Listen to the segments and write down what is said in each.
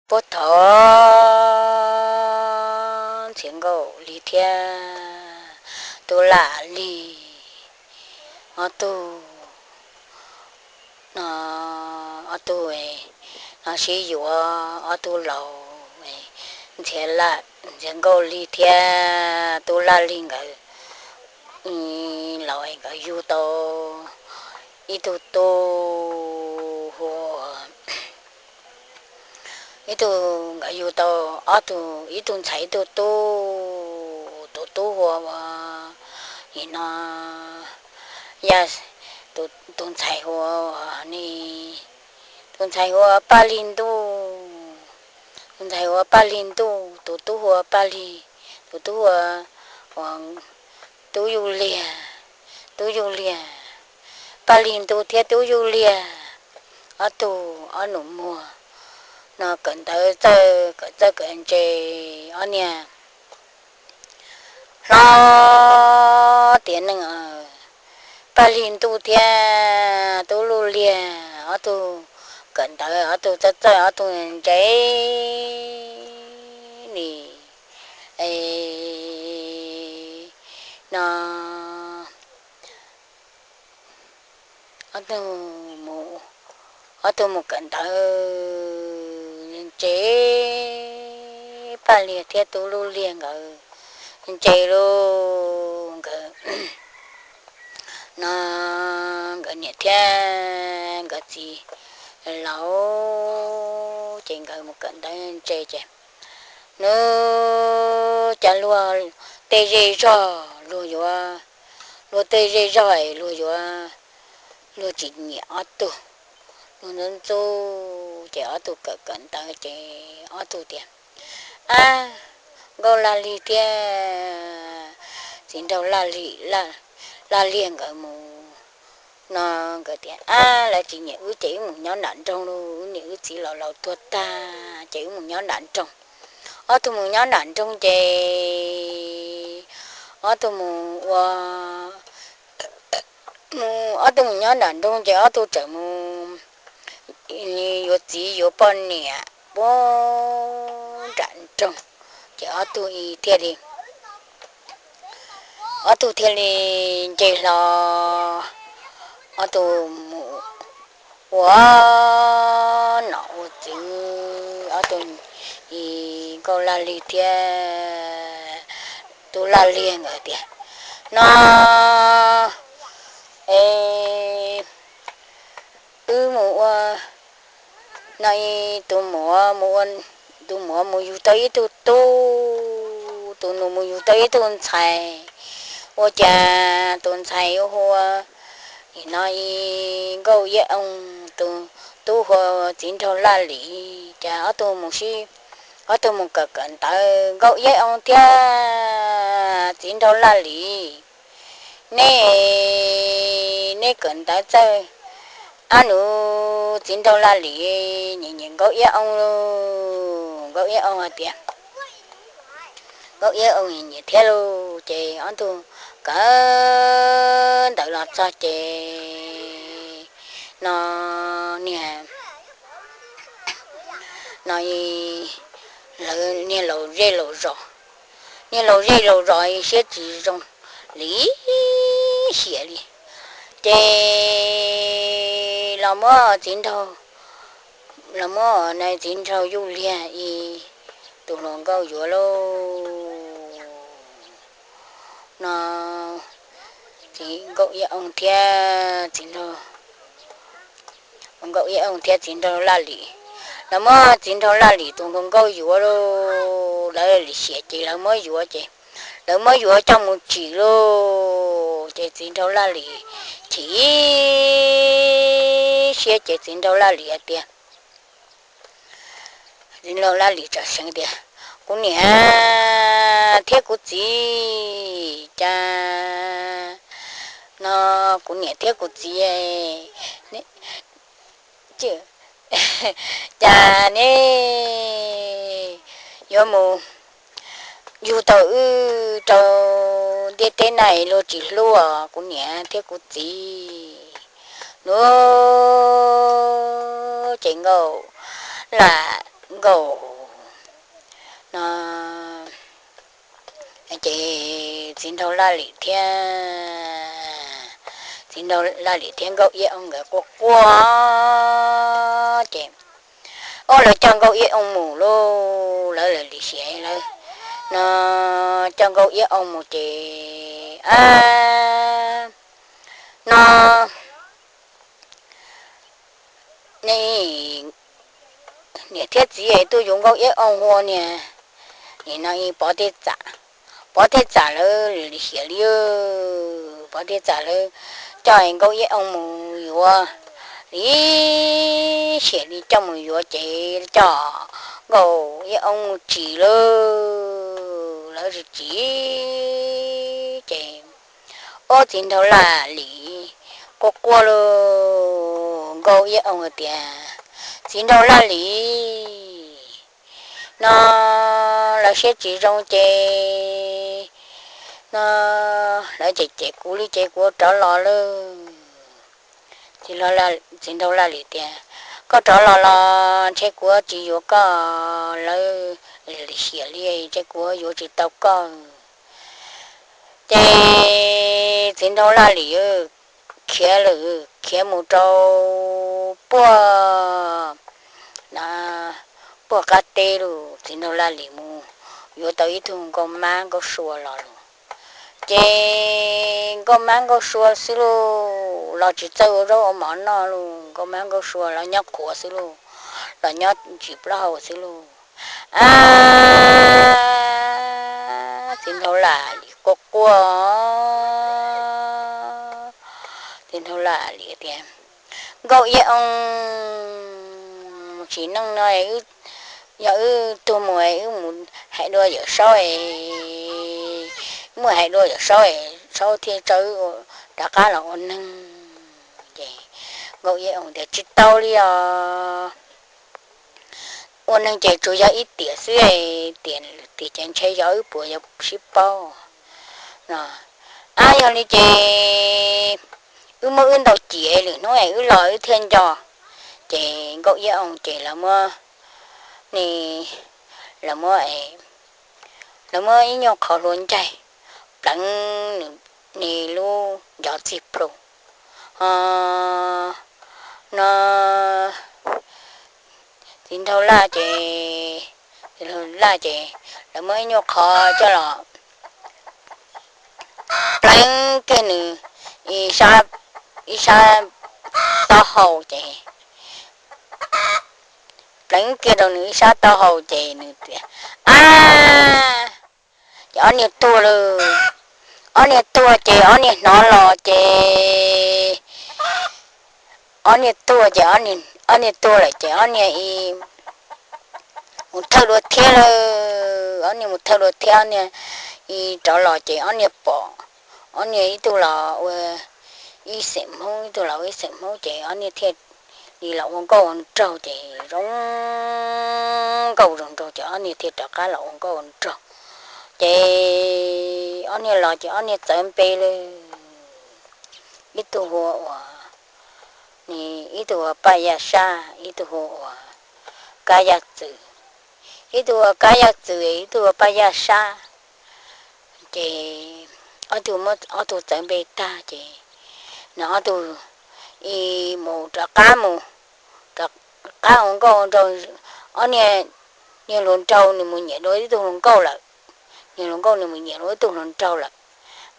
Puag thaum Ntxhiav Nkauj Lig thiab Tub Laj Lig ob tug, ob tug no sib yuav, ob tug laus, Ntxhiav, Ntxhiav Nkauj Lig thiab Tub Laj Lig nkawd laus nkawd yug tau ib tug tub hu ib tug, nkawd yug tau ob tug, ib tug ntxhais ib tug tub. Tus tub hu ua, nim no, ya, tus ntxhais hu ua, tus ntxhais hu ua Paj Lig Ntuj, tus ntxhais hu ua Paj Lig Ntuj, tus tub hu ua Paj Lig, tus tub hu ua, ua Tub Yuj Liag, Tub Yuj Liag, Paj Lig Ntuj thiab Tub Yuj Liag ob tug ob nus muag no kawm ntawv txawj, kawm txawj kawm ntse, ob niag hlob tiav neeg. Paj Lig Ntuj thiab Tub Yuj Liag ob tug kawm ntawv, ob tug txawj txawj, ob tug ntse li no, ob tug mus kawm ntawv ntse, Paj Lig thiab Tub Yuj Liag nkawd ntse lauj. Nkawd no, nkawd niam thiab nkawd txiv laus ces nkawd mus kawm ntawv ntse ces, nws cas luag tej zej zog luag yuav, luag tej zej zog es luag yuav, luag tsis nyiam ob tug, luag ntxub ntxub ces ob tug kawm kawm ntawv ces ob tug tias, ab, Nkauj Laj Lig thiab Txiv Nraug Laj Lig, Laj Liag nkawd mus no, nkawd tias, ab, lawv tsis nyiam wb ces wb mus nyob nram nroog lauj, wb niam wb txiv los laus tuag tag ces wb mus nyob nram nroog. Ob tug mus nyob nram nroog ces ob tug mus ua, mus, ob tug mus nyob nram nroog ces ob tug txawm mus yuav txiv yuav poj niam puag nram nroog ces ob tug thiaj li, ob tug thiaj li nce hlo, ob tug mus ua nom ua tswv, ob tug, Nkauj Laj Lig thiab Tub Laj Liag nkawd tias, no, es wb mus ua, no, tus muam mus ua, tus muam mus yug tau ib tug tub, tus nus mus yug tau ib tug ntxhais, ua cas tus ntxhais yuav hu ua, nim no, Nkauj Iab Oo, tus tub hu ua Txiv Nraug Laj Lim, cas ob tug mus sib, ob tug mus kawm kawm ntawv, Nkauj Iab Oo thiab Txiv Nraug Laj Lim, neb, neb kawm ntawv txawj, ab, nws Txiv Nraug Laj Lim nyiam nyiam Nkauj Iab Oo lauj. Nkauj Iab Oo hais tias, Nkauj Iab Oo nyiam thiab lauj. Ces ob tug kawm ntawv los txog ces no, niag, no, lawv niag laus zej laus zos, niag laus zej laus zos siab tsis zoo li, xiam li, ces los muab Txiv Nraug, los muab Txiv Nraug Yuj Liag tus hluas nkauj yuav lauj. No, Nkauj Iab Oo thiab Txiv Nraug, Nkauj Iab Oo thiab Txiv Nraug Laj Lim, lawv muab Txiv Nraug Laj Lim tus hluas nkauj yuav lauj. Lawv li xiam ces lawv muab yuav ces, lawv muab yuav coj mus tsim lauj. Ces Txiv Nraug Laj Lim chim siab ces Txiv Nraug Laj Lim hais tias, Txiv Nraug Laj Lim txawm seev tias, kuv niam thiab kuv txiv, cas no, kuv niam thiab kuv txiv, cas neb yuav mus yug tau wb rau ntiaj teb na, luag tsis hlub os kuv niam thiab kuv txiv. Nuav ces Nkauj Laj nkauj no. Ces txiv nraug Laj Lim thiab, txiv nraug Laj Lim thiab Nkauj Iab Oo nkawd quaj quaj ces, o, lawv coj Nkauj Iab Oo mus lauj, lawv lawv lim hiam lawv no, coj Nkauj Iab Oo mus ces, a, no, niam thiab txiv es tuaj yuav Nkauj Iab Oo ua niam, nim no Pov thiab Txam, Pov thiab Txam lawv lim hiam li, Pov thiab Txam lawv coj Nkauj Iab Oo mus yuav, lim hiam li coj mus yuav ces coj Nkauj Iab Oo mus tsim lauj, lawv tsis tsim ces, o, txiv nraug Laj Lim quaj quaj lauj, Nkauj Iab Oo tias, txiv nraug Laj Lim, no lawv siab tsis zoo ces, no lawv cem cem kuv li ces kuv rov los lawm. Txiv nraug Laj Lim tias, koj rov los los ntshe kuv tsis yuav koj, lawv lim hiam li ntshe kuv yuav tsis tau koj. Ces txiv nraug Laj Lim khiav lawm, khiav mus rau puag, puag qab teb lawm, txiv nraug Laj Lim mus yuav tau ib tug nkauj mab nkauj sua los lawm. Ces nkauj mab nkauj sua xwb lauj, los tsis txawj ua zaub ua mov noj lauj, nkauj mab nkauj sua los nyob qhuav xwb lauj, los nyob ntsis plaub hau xwb lauj. A, txiv nraug Laj Lim quaj quaj, txiv nraug Laj Lim tias, Nkauj Iab Oo, sim neej no yog wb tuag mus wb mus hais dua Yawm Saub, mus hais dua Yawm Saub, Saub thiaj tso wb rov qab los ua neeg. Ces Nkauj Iab Oo tias, tsis tau li os, ua neeg ces tsuas yog ib tiam xwb, tiam tiag ces ntshe yog wb puas yog sib paub no. A, yog li ces wb muab wb ntaus ciam lwm hnub es wb los wb thiaj nco. Ces Nkauj Iab Oo ces lawv muab, lawv muab, lawv muab ib nyuag qhov hlua ncaig pleev nws lub ncov txij plhu, no txiv nraug Laj ces, Laj ces lawv muab ib nyuag qhov coj los pleev kiag nws ib sab, ib sab taub hau ces, pleev kiag rau nws ib sab taub hau ces nws tias, a, ces ob niag tuag lawm. Ob niag tuag ces ob niag hnov los ces, ob niag tuag ces, ob niag tuag lawm ces ob niag mus thawj dua thiab lawm, ob niag mus thawj dua thiab, ob niag rov los ces ob niag pom, ob niag ib tug los ua ib xeem Hmoob, ib tug los ua ib xeem Hmoob ces ob niag thiaj li los ua nkauj ua nraug ces zoo nkauj zoo nraug ces ob niag thiaj rov qab los ua nkauj ua nraug. Ces ob niag los ces ob niag txawv npe lawm, ib tug hu ua, ib tug hu ua Paj Yaj Sab, ib tug hu ua Kab Yaj Txwm, ib tug hu ua Kab Yaj Txwm, ib tug hu ua Paj Yaj Sab. Ces ob tug muab ob tug txawv npe tag ces, no ob tug mus rov qab mus, rov qab ua nkauj ua nraug, ob niag, niag hluas nraug nws mus nyiam dua ib tug hluas nkauj lawm, niag hluas nkauj nws mus nyiam dua ib tug hluas nraug lawm. A,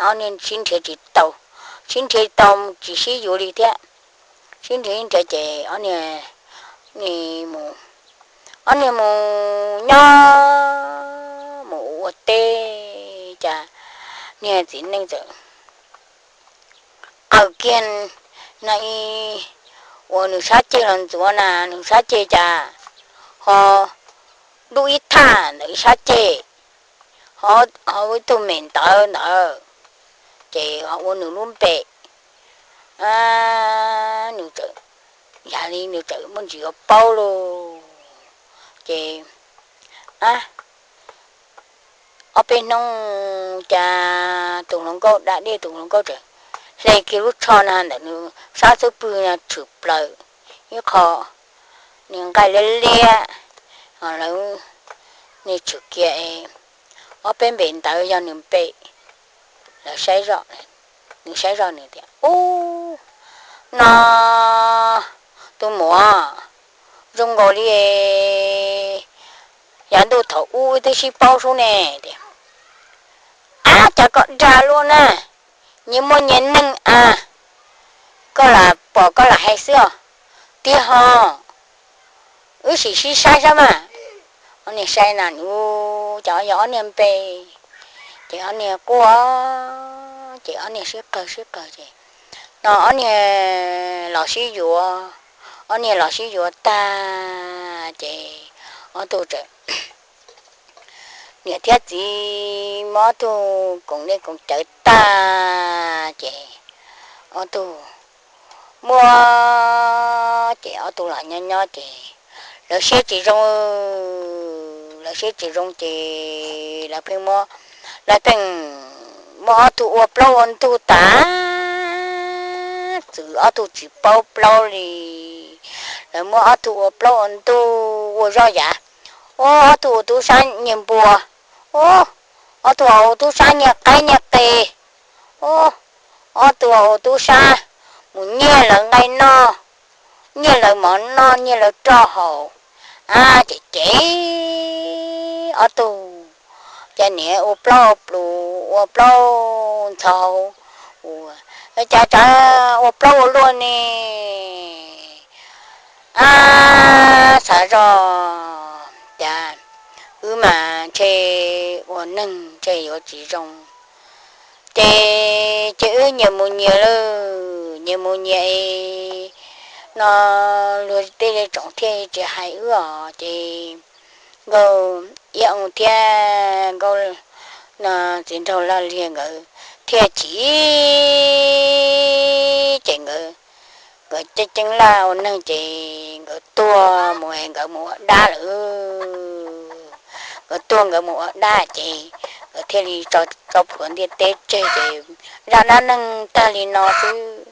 ob niag sib nrhiav tsis tau, sib nrhiav tau tsis sib yuav li thiab, sib nrhiav sib nrhiav ces ob niag mus, ob niag mus nyob mus ua teb, cas niag txiv neej txawm qaws kiag no ib, uas nws sab ceg los ntxuav na, nws sab ceg cas ho dub ib thaj ntawm ib sab ceg, ho ua ib tug me ntawv ntawd, ces ho ua nws lub npe, nws txawm, yam li nws txawm muaj ntsis yuav paub lauj. Ces ob peb hnub cas tus hluas nkauj da dej, tus hluas nkauj txawm hle kiag lub tsho na ntawm nws sab xub pwg na tshwm plaws ib qho nws nqaij liab liab, lawv, nws tshwm kiag ob peb npe ntawd yog nws npe. Lawv saib, nws saib zoj nws tias, Ub, no tus muam, zoo nkaus li yav ntuj thaum ub wb twb sib paub sub ne. Tias, Ab, cas koj dag luaj na, nyias muaj nyias neej a, koj lam pom koj lam hais xwb os. Tiag ho, wb sim sib saib saib mas. Ob niag saib na, ub, cas yog ob niag npe. Ces ob niag quaj, ces ob niag sib qawg sib qawg ces no ob niag los sib yuav, ob niag los sib yuav tag ces ob tug txawm, niam thiab txiv muab ob tug koom dej koom cawv tag ces ob tug muab, ces ob tug los nyob nyob ces lawv siab tsis zoo, lawv siab tsis zoo ces lawv pheej muab, lawv pheej muab ob tug ua plaub ua ntug tas, txwm ob tug tsis paub plaub li. Lawv muab ob tug ua plaub ua ntug ua zoj yav, ua ob tug ua tub sab nyiag npua, ua ob tug ua tub sab nyiag qaib nyiag qe, ua ob tug ua tub sab mus nyiag lawv nqaij noj, nyiag lawv mov noj, nyiag lawv roj haus. A, ces ces ob tug, ces niam ua plaub ua pluv ua plaub ntxhov, ua cas tseem ua plaub ua luaj ne. A, xav zoj, cas wb mas ntshe ua neeg ntshe yuav tsis zoo. Ces ces wb nyias mus nyias lawm, nyias mus nyias es no luag tej tsoom thiaj tsis hais wb os. Ces nkauj Iab Oo thiab nkauj, no, txiv nraug Laj Liag nkawd thiaj chim, ces nkawd, nkawd ceeb ceeb laj ua neeg ces nkawd tuag mus, nkawd mus ua dab lawm. Nkawd tuag nkawd mus ua dab ces nkawd thiaj li tso, tso plhuav ntiaj teb tseg ces zaj dab neeg tag li no xwb.